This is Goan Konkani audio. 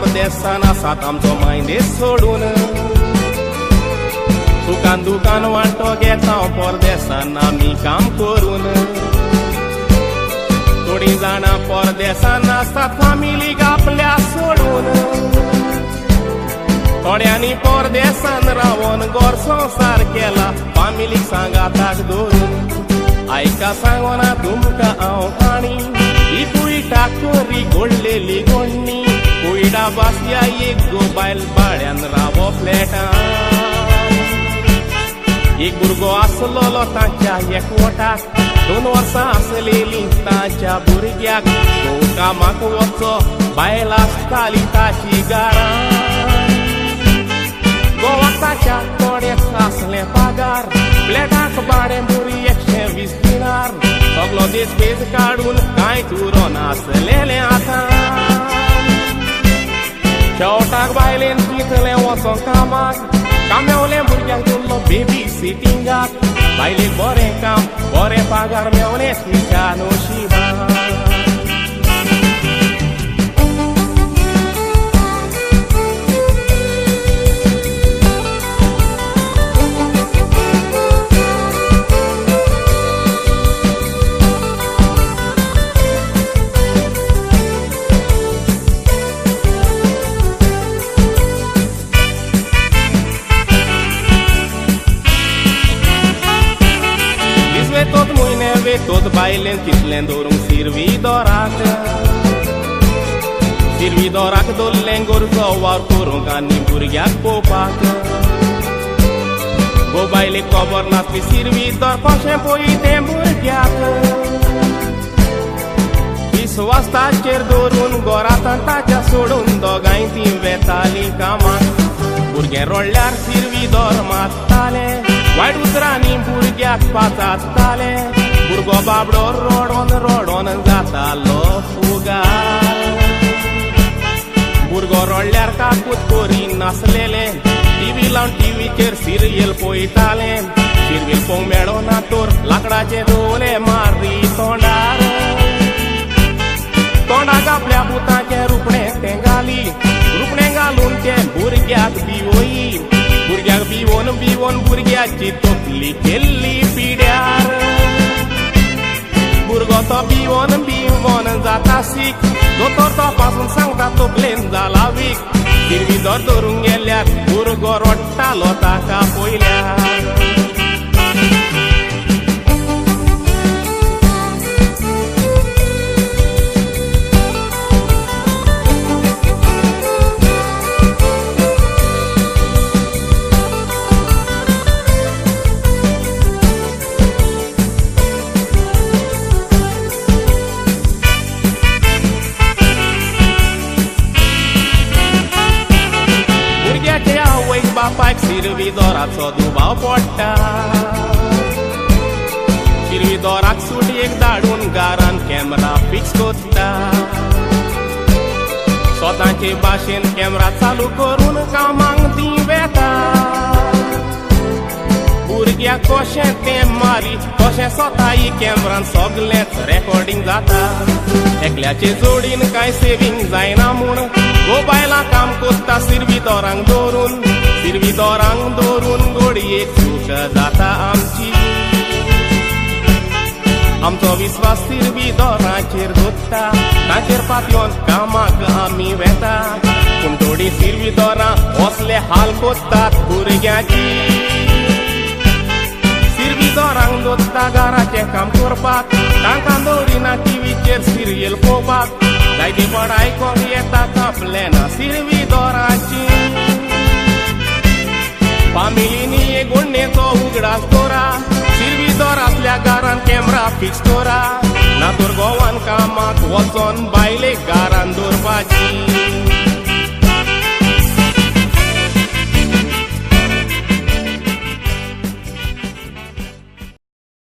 परदेसान आसात आमचो मायदेस सोडून. सुखान दुकान वांटो घेता परदेसान आमी काम करून. थोडीं जाणां परदेसान आसात फामिलीक आपल्या सोडून. थोड्यांनी परदेसान रावन घर संवसार केला फामिलीक सांगाताक दवरून. आयका सांगना तुमकां हांव काणी ही कुयटा करी घडलेली गोडणी. कुयडा बासया एक गो बायल भाड्यान रावो फ्लॅटान. एक भुरगो आसलेलो तांच्या एकवटाक, 2 वर्सां आसलेलीं तांच्या भुरग्याक. घोव कामाक वचो बायल आसताली ताची घरान. गोवा ताच्या थोडेच आसलें पगार, फ्लॅटाक भाडें मुरी 120 दिनार. सगलो दीस पेज काडून कांयच उरोनासलेलें आतां. शेवटाक बायलेन चिंतलें वचोंक कामाक, कामेवलें भुरग्यांक दवरलो बेबी सिटिंगाक. बायलेक बरें काम बरें पगार मेवलें तिच्या नशिबान. तोत बायलेन चिंतलें दवरूंक सिरवीदोराक. सिरवीदोराक दवरलें गरजो वावर करूंक आनी भुरग्याक पळोवपाक. गो बायलेक खबर नासली सिरवीदोर कशें पळय तें भुरग्याक. विस्वास ताचेर दवरून घरांत ताच्या सोडून दोगांय तीं वेतालीं कामाक. भुरगें रडल्यार सिरवीदोर मारतालें, वायट उतरांनी भुरग्याक पाचारतालें. भुरगो बाबडो रडोन रडोन जातालो फुगार. भुरगो रडल्यार काकूत करी नासलेलें, टिवी लावन टिवीचेर सिरियल पळयतालें. सिरियल पळोवंक मेळना तर लाकडाचे दोले मारी तोंडार. तोंडाक आपल्या पुताचें रुपणें तें घाली, रुपणें घालून तें भुरग्याक बिवोयी. भुरग्याक बिवोन बिवोन भुरग्याची तकली केल्ली पिड्यार. भुरगो तो बिवोन बिवोन जाता सीक, दोतोर तपासून सांगता तकलेन जाला वीक. सिरवीदोर धरूंक गेल्यार भुरगो रडटालो ताका पळयल्यार. बापायक सिरवीदोराचो दुबाव पडटा. सिरवीदोराक सुटयेक धाडून घरान कॅमेरा फिक्स करता. स्वताचे भाशेन कॅमेरा चालू करून कामाक ती वेता. भुरग्याक कशें तें मारी कशें स्वताय कॅमेरान सगलेंच रेकॉर्डिंग जाता. एकल्याचे जोडीन कांय सेवींग जायना म्हूण गो बायलां काम करता सिरवीदोरांक दवरून. सिरवीदोरांक दवरून गोडयेक चूक जाता आमची. आमचो विस्वास सिरवीदोराचेर दवरता, ताचेर पातयोन कामाक आमी वेता. पूण थोडीं सिरवीदोरां असले हाल करतात भुरग्यांची. सिरवीदोरांक दवरता घराचें काम करपाक, तांकां दवरिना टिवीचेर सिरियल पळोवपाक. जायते फावट आयकोंक येता कापलेना सिरवीदोराची. फामिलीनी एक गोडणेचो उगडास दवरा, सिरवीदोर आसल्या घरान कॅमेरा फिक्स दवरा. ना तर गोवान कामाक वचोन बायलेक घरान दवरपाची.